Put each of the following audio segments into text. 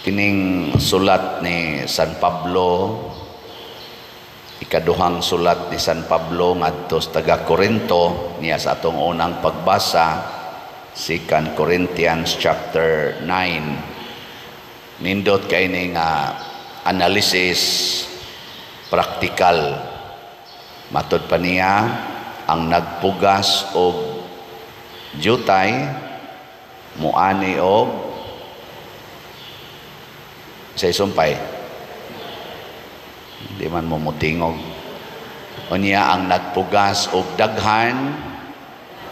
Kining sulat ni San Pablo, ikaduhang sulat ni San Pablo ngadto sa taga Korinto, niya sa atong unang pagbasa, 2 Corinthians chapter 9. Nindot kay ni nga analysis, praktikal. Matod pa niya, ang nagpugas og jutay muani og say sumpay. Di man mo mutingog. Unya ang nagpugas og daghan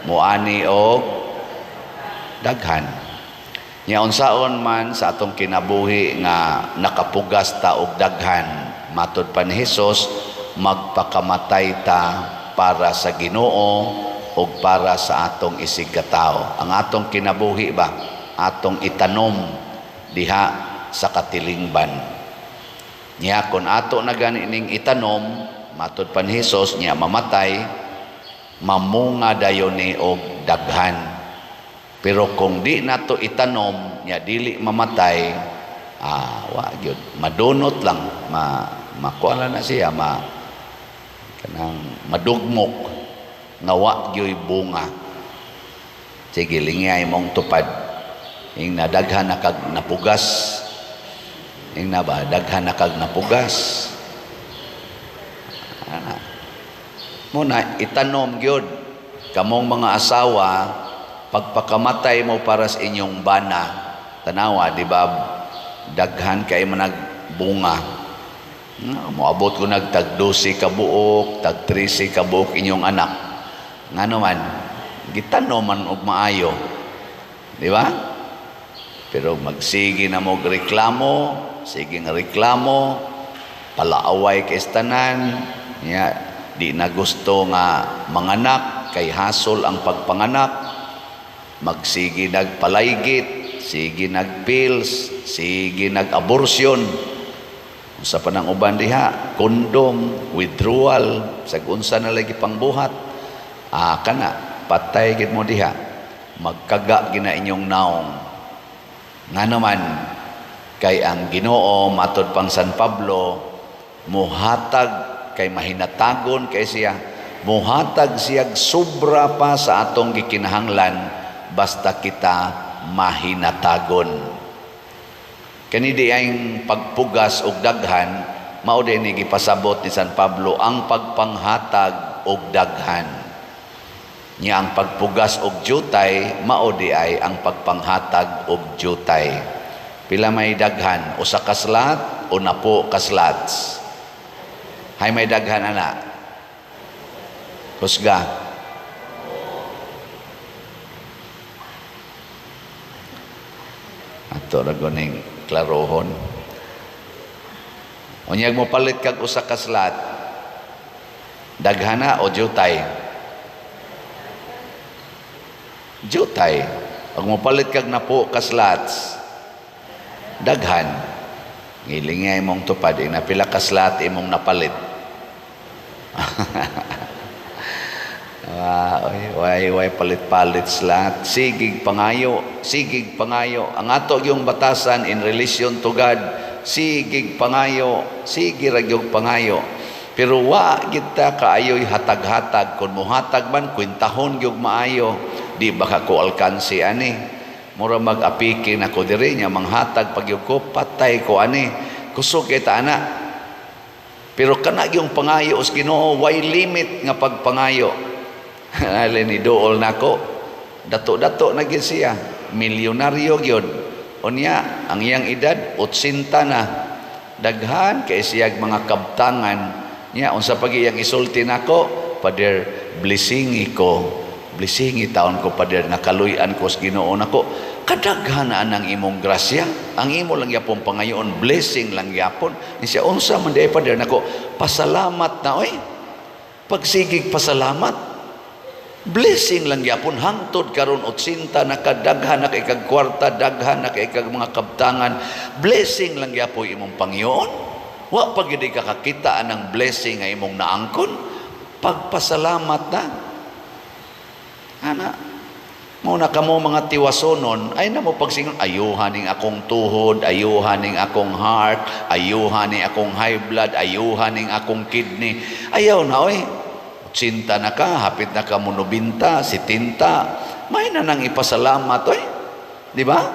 muani og daghan. Nya unsaon man sa atong kinabuhi nga nakapugas ta og daghan, matod pa ni Hesus, magpakamatay ta para sa Ginoo ug para sa atong isig katawo. Ang atong kinabuhi ba, atong itanom diha sa katilingban. Nya kon ato na gani ning itanom, matod pa ni Hesus, nya mamatay, mamunga dayon ni og daghan. Pero kung di nato itanom, nya dili mamatay, wa gyud, madunot lang, makuha lang na siya, kanang madugmok nga wa gyoy bunga. Sige, lingay mong tupad. Ing nadaghan na kag napugas. Ing na ba, daghan na kag napugas. Ana. Muna, itanom gyud. Kamong mga asawa, pagpakamatay mo para sa inyong bana, tanawa, di ba, daghan kay managbunga. Moabot ko nag tag 12 ka buok, tag 13 ka buok inyong anak. Ngano man, gitanom man og maayo. Di ba? Pero magsige na mo reklamo, sige nga reklamo, palaaway kay tanan, ya, di na gusto nga manganak, kay hasol ang pagpanganak, magsige nagpalaygit, sige nagpills, sige nag-abortion. Unsa pa nang uban diha, kondom, withdrawal, sag unsa na lagi pangbuhat. Kana, patay gid mo diha. Magkaga gina inyong naong. Ngano man, kay ang Ginoo, matod pang San Pablo, muhatag kay mahinatagon kay siya, muhatag siya sobra pa sa atong gikinahanglan basta kita mahinatagon. Kani di ang pagpugas og daghan, mao din ni gipasabot ni San Pablo ang pagpanghatag og daghan. Nya ang pagpugas og jutay, mao di ay ang pagpanghatag og jutay. Pila may daghan, usa ka slot o napo ka slots? Hay may daghan ana. Husga. Ato ra ning klarohon. Unyag mo palit kag usa ka slot, daghana o jutay? Jutay. Pag mo palit kag napo ka slots, daghan. Ngilingay mong tupad, ing napila ka slot imong napalit. Way, way palit-palit slot. Sigig pangayo, sigig pangayo. Ang ato yung batasan in relation to God, sigig pangayo, sige ra gyud pangayo. Pero wa kita kaayoy hatag-hatag. Kung muhatag man, kwentahon gyud maayo. Di ba ka ko alkansi ani? Mura mag-apiki na ko diri nya manghatag pag ko, patay ko ani. Kusog kay ta ana. Pero kana yung pangayo os Ginoo, way limit nga pagpangayo. Alin ni dool nako. Dato-dato na gyud siya, milyonaryo gyud. Unya ang iyang edad 80 na. Daghan kay siyag mga kabtangan. Nya unsa pag iyang isulti nako, Father, blessingi ko. Blessingi taon ko, Father, nga kaluy-an ko sa Ginoo nako. Kadaghan na ang imong grasya. Ang imo lang yapon pangayoon, blessing lang yapon. Ni siya, unsa man di, Father, nako, pasalamat na oy. Pagsigig pasalamat. Blessing lang yapon hangtod karon 80 nakadaghan na kay kag kwarta, daghan na kay kag mga kabtangan. Blessing lang yapon imong pangyoon. Wa pa gid ka kakita anang blessing nga imong naangkon. Pagpasalamat na. Ana, Mao na kamo mga tiwasonon, ay na mo pagsingon, "Ayuhan ning akong tuhod, ayuhan ning akong heart, ayuhan ning akong high blood, ayuhan ning akong kidney." Ayaw na, oy. 80 na ka, hapit na ka mo 90, 70. May na nang ipasalamat, oy. Di ba?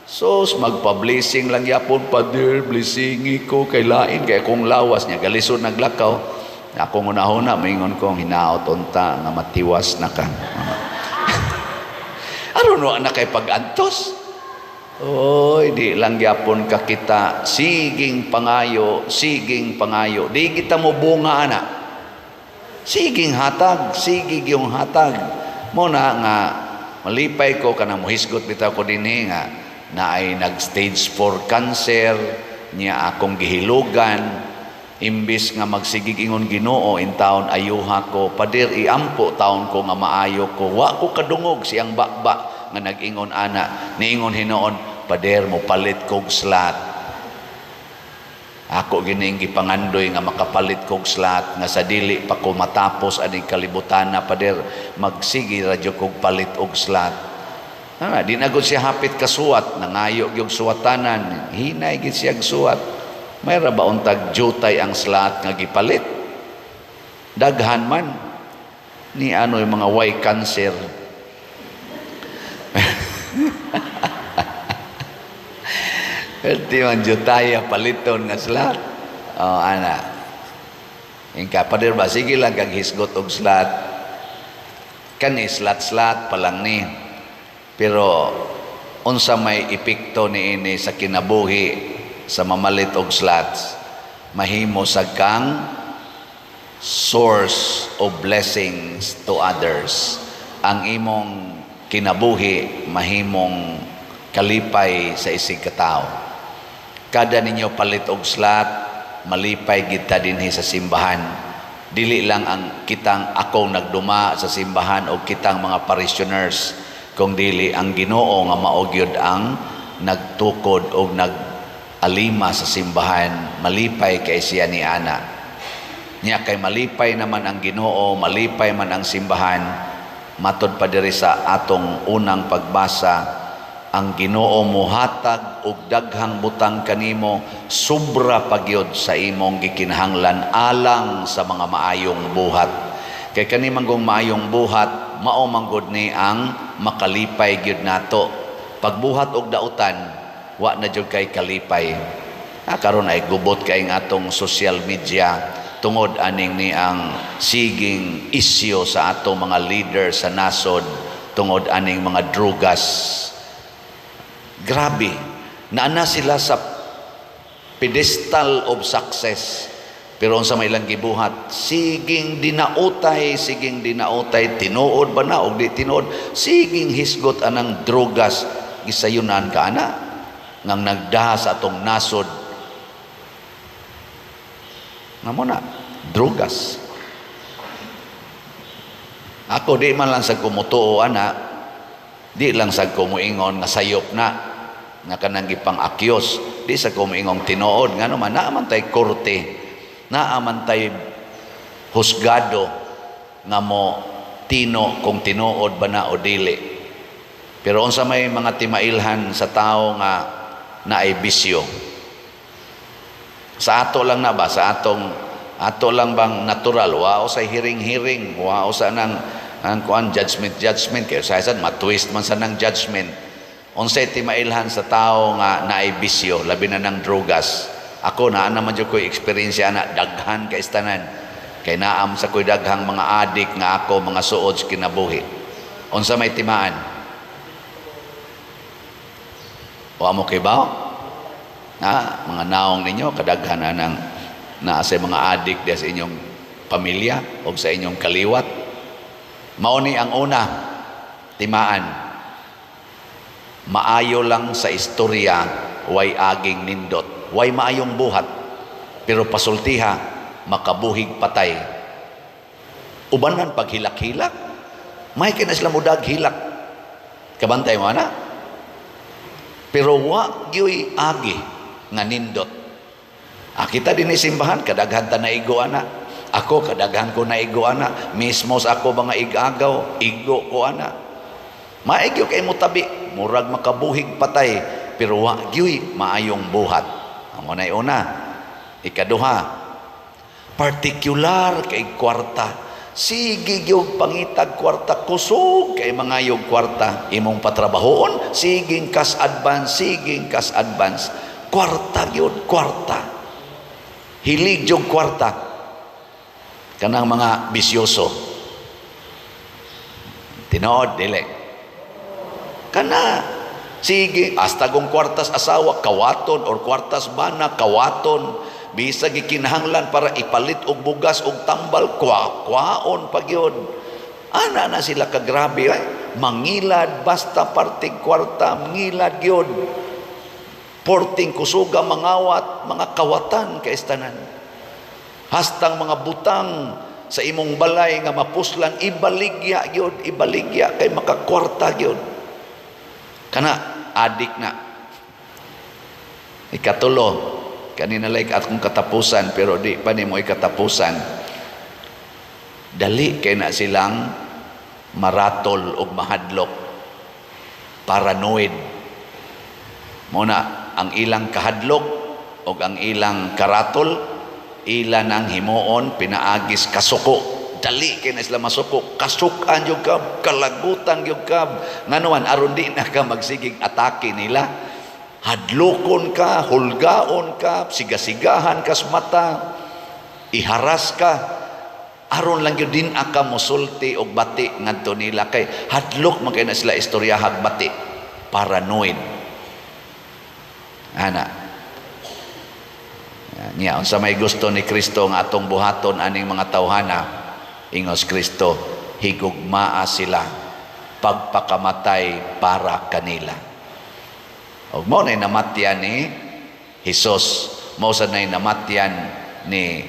So, magpa-blessing lang yapon, "Pader, blessingi ko, kay lain, kay akong lawas niya." Galisod naglakaw. Akong unahuna, maingon kong hinaot unta nga matiwas na ka. Aron wa na kay pag-antos. Oy, di lang gyapon ka kita siging pangayo, siging pangayo. Di kita mo bunga ana. Siging hatag, sige yung hatag. Mo na nga malipay ko kanang mohisgot bitaw ko dinhi nga naay nag stage 4 cancer niya, akong gihilugan, imbis nga magsigig ingon, "Ginoo, in taon ayuha ko, pader, iampo taon ko nga maayo ko," wa ko kadungog siyang baba nga nag-ingon ana. Niingon hinuon, "Pader, mo palit kog slot." Ako gining gipangandoy nga makapalit kog slot nga sa dili pa ko matapos aning kalibutan na, pader, magsige ra jud kog palit og slot. Ah, di na gud siya hapit kasuwat, nangayo gyud suwatanan, hinay gid siya suwat. May ra ba untag jutay ang slot nga gipalit? Daghan man ni ano yung mga way cancer. Perti man jutaya paliton nga slot. Oh, ana. Ingka, "Pader ba, sige lang kag hisgot og slot." Kani slot-slot pa lang ni. Pero unsa may epekto ni ini sa kinabuhi sa mamalit og slots? Mahimo sa kang source of blessings to others. Ang imong kinabuhi mahimong kalipay sa isig katao. Kada ninyo palit og slot, malipay kita dinhi sa simbahan. Dili lang ang kitang akong nagduma sa simbahan o kitang mga parishioners, kung dili ang Ginoo nga mao gyud ang nagtukod og nag-alima sa simbahan, malipay kay siya ni ana. Nya kay malipay naman ang Ginoo, malipay man ang simbahan, matod pa diri sa atong unang pagbasa, ang Ginoo muhatag og daghang butang kanimo, sobra pagyod sa imong gikinahanglan alang sa mga maayong buhat. Kay kani manggong maayong buhat, mao manggod ni ang makalipay gyud nato. Pagbuhat og dautan, wa na jud kay kalipay. Ah, karon ay gubot kay ang atong social media tungod aning ni ang siging isyo sa atong mga leader sa nasod tungod aning mga drugas. Grabe, naana sila sa pedestal of success. Pero unsa may ilang gibuhat, siging dinautay, tinuod ba na og di tinuod, siging hisgot anang drogas, gisayunan ka ana ngang nagdaha sa atong nasod. Nga mo na, drogas. Ako di man lang sa kumutuo ana, di lang sa kumuingon nga sayop na, nga kanang gipang-akyos, di sa kumuingong tinuod, ngano man, naa man tay korte, naa man tay husgado nga mo tino kung tinuod ba na o dili. Pero unsa may mga timailhan sa tao nga naay bisyo? Sa ato lang na ba? Sa atong ato lang bang natural? Wao sa hiring-hiring, wao sa nang ang kuan judgment judgment, kay sa sad matwist man sa nang judgment. Unsay timailhan sa tao nga naay bisyo, labi na ng drogas? Ako naa naman jud ko'y experience ana, daghan kay tanan. Kay naam sa ko'y daghang mga adik nga ako mga suod sa kinabuhi. Unsa may timaan? Wa mo kay bawo? Na mga naong ninyo kadaghan na nang naa sa mga adik diya sa inyong pamilya o sa inyong kaliwat. Mao ni ang una timaan. Maayo lang sa istorya, way aging nindot, way maayong buhat, pero pasultiha makabuhig patay. Ubanan paghilak-hilak, may kina sila mudag hilak. Kabantay mo ana? Pero wa gyoy agi nga nindot. Ah, kita din simbahan, kadaghan ta naigo ana. Ako, kadaghan ko naigo ana. Mismo sa ako mga igagaw, igo ko ana. Maigyo kay mo tabi, murag makabuhig patay, pero wa gyuy maayong buhat. Amo na una. Ikaduha, partikular kay kwarta. Sige gyud pangitag kwarta, kusog kay mangayog kwarta. Imong patrabahoon, siging cash advance, siging cash advance. Kwarta gyud, kwarta. Hilig gyud kwarta. Kanang mga bisyoso. Tinuod, dili? Kana sige, hasta kung kwartas asawa kawaton or kwartas bana kawaton, bisag gikinahanglan para ipalit og bugas og tambal, kwa kwaon pa gyud. Ana na sila kagrabe, ay. Mangilad basta parting kwarta, mangilad gyud. Porting kusuga mangawat, mga kawatan kay tanan. Hastang mga butang sa imong balay nga mapuslan, ibaligya gyud, ibaligya kay makakwarta gyud. Kana adik na. Ikatulo, kanina like akong katapusan, pero di pa nimo ikatapusan. Dali kay na silang maratol og mahadlok. Paranoid. Muna ang ilang kahadlok og ang ilang karatol, ila nang himuon pinaagis kasuko. Dali kay na sila masuko, kasukan gyud ka, kalagutan gyud ka. Ngano man? Aron di na ka magsigig atake nila. Hadlokon ka, hulgaon ka, sigasigahan kas mata, iharas ka, aron lang gyud din ka mosulti og bati ngadto nila, kay hadlok man kay na sila istoryahag bati. Paranoid ana niya. Unsa may gusto ni Kristo nga atong buhaton aning mga tawhana? Ingos Kristo, higugmaa sila, pagpakamatay para kanila. Ug mao nay namatyan ni Hesus, mao sad nay namatyan ni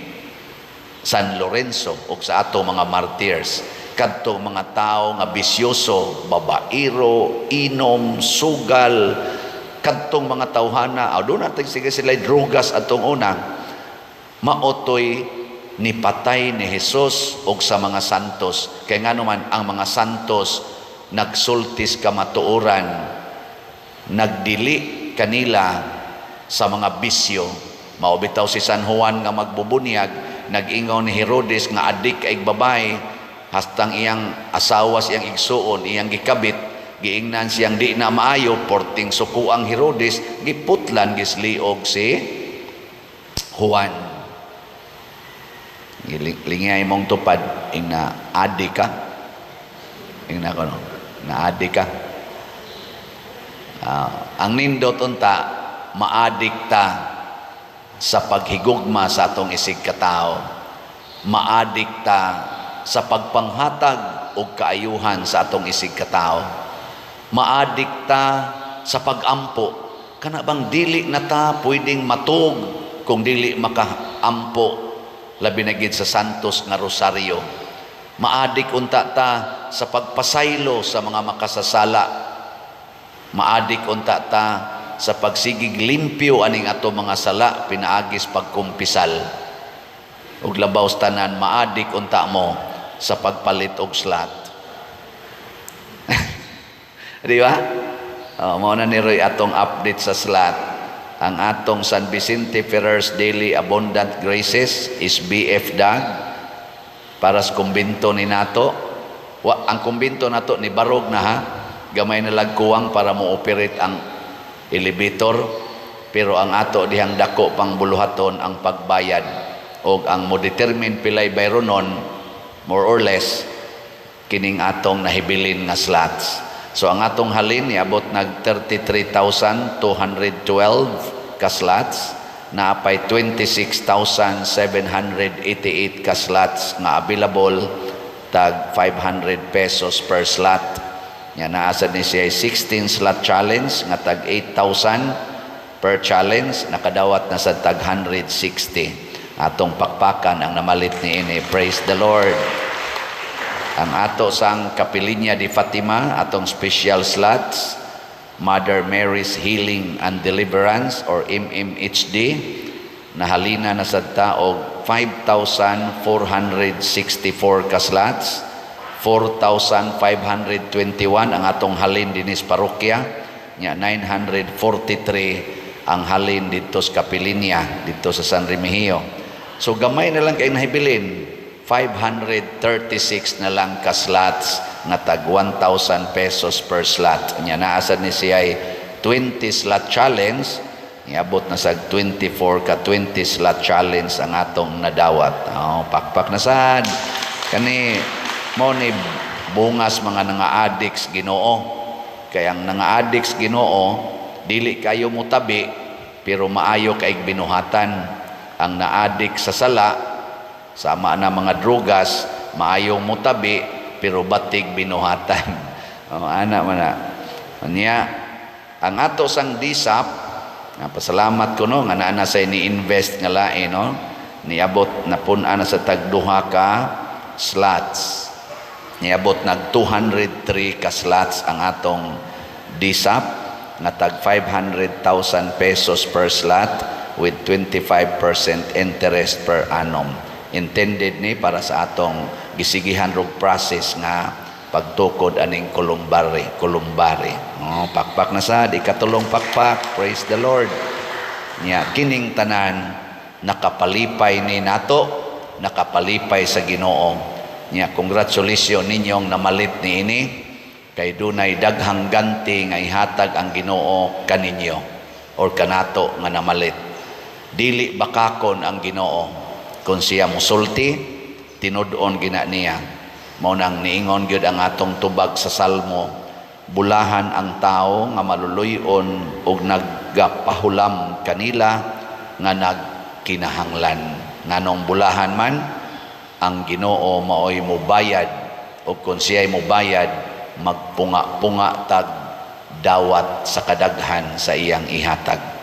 San Lorenzo ug sa ato mga martyrs, kadto mga tao nga bisyoso, babaero, inom, sugal, kadtong mga tawhana, aw doon natin sige sila drugas atong una, maotoy nipatay ni Jesus og sa mga santos. Kay ngano man, ang mga santos nagsultis kamatuoran, nagdili kanila sa mga bisyo. Mao bitaw si San Juan nga magbubunyag, nag-ingon ni Herodes nga adik kay babae, hastang iyang asawa, siyang igsuon, iyang gikabit, giingnan siyang di na maayo, porting sukuang Herodes, giputlan gisliog si Juan. Lingay mong tupad, ing na adi ka. Ing na kono, na adi ka. Ang nindot unta, maadik ta sa paghigugma sa atong isig katao. Maadik ta sa pagpanghatag og kaayuhan sa atong isig katao. Maadik ta sa pagampo. Kana bang dili na ta pwedeng matug kung dili makaampo, labi na gid sa Santos nga Rosaryo. Maadik unta ta sa pagpasaylo sa mga makasasala. Maadik unta ta sa pagsigig limpyo aning ato mga sala pinaagis pagkumpisal. Ug labaw sa tanan, maadik unta mo sa pagpalit og slot. Di ba? Oh, mao na ni Roy atong update sa slot. Ang atong San Vicente Ferrer's Daily Abundant Graces is BF Dag para sa kumbinto ni nato. Wa, ang kumbinto nato ni barog na ha. Gamay na lagkuwang para mo operate ang elevator, pero ang ato dihang dako pang buluhaton ang pagbayad og ang mo determine pilay bayronon, more or less kining atong nahibilin nga slots. So ang atong halin niabot nag 33,212 ka slots, naapay 26,788 ka slots nga available, tag 500 pesos per slot. Nya naa sad ni siya 16 slot challenge nga tag 8,000 per challenge, nakadawat na sa tag 160. Atong pakpakan ang namalit ni ini. Praise the Lord. Ang ato sang Kapilinya di Fatima, atong special slots, Mother Mary's Healing and Deliverance or MMHD, nahalina na sad ta og 5,464 ka slots, 4,521 ang atong halin dinis parokya nya, 943 ang halin dito sa Kapilinya, dito sa San Remigio. So gamay na lang kay nahibilin, 536 na lang ka slots nga tag 1,000 pesos per slot. Nya naa sad ni siya 20 slot challenge, niabot na sa 24 ka 20 slot challenge ang atong nadawat. Oh, pakpak na sad. Kani mo ni bungas mga nanga-addicts Ginoo. Kay ang nanga-addicts Ginoo, dili kayo mutabi pero maayo kay binuhatan. Ang na-addict sa sala, sama na mga drugas, maayong mutabi pero batig binuhatan. Oh, ana man na. Nya ang ato sang DSAP, nga pasalamat ko, no, nga naa na say ni-invest nga lain, no, niabot na pun-an na sa tag duha ka slots. Niabot nag 203 ka slots ang atong DSAP nga tag 500,000 pesos per slot with 25% interest per annum. Intended ni para sa atong gisigihan rog process nga pagtukod aning columbary. Oh, pakpak na sad, ikatulong pakpak. Praise the Lord. Nya kining tanan nakapalipay ni nato, nakapalipay sa Ginoo. Nya congratulations ninyong namalit niini kay dunay daghang ganti nga ihatag ang Ginoo kaninyo or kanato nga namalit. Dili bakakon ang Ginoo. Kung siya musulti, tinud-on gina niya. Mao nang niingon gyud ang atong tubag sa Salmo, "Bulahan ang tao nga maluluy-on ug nagapahulam kanila nga nagkinahanglan." Nganong bulahan man? Ang Ginoo maoy mubayad, ug kung siya'y mubayad, magpunga-punga tag dawat sa kadaghan sa iyang ihatag.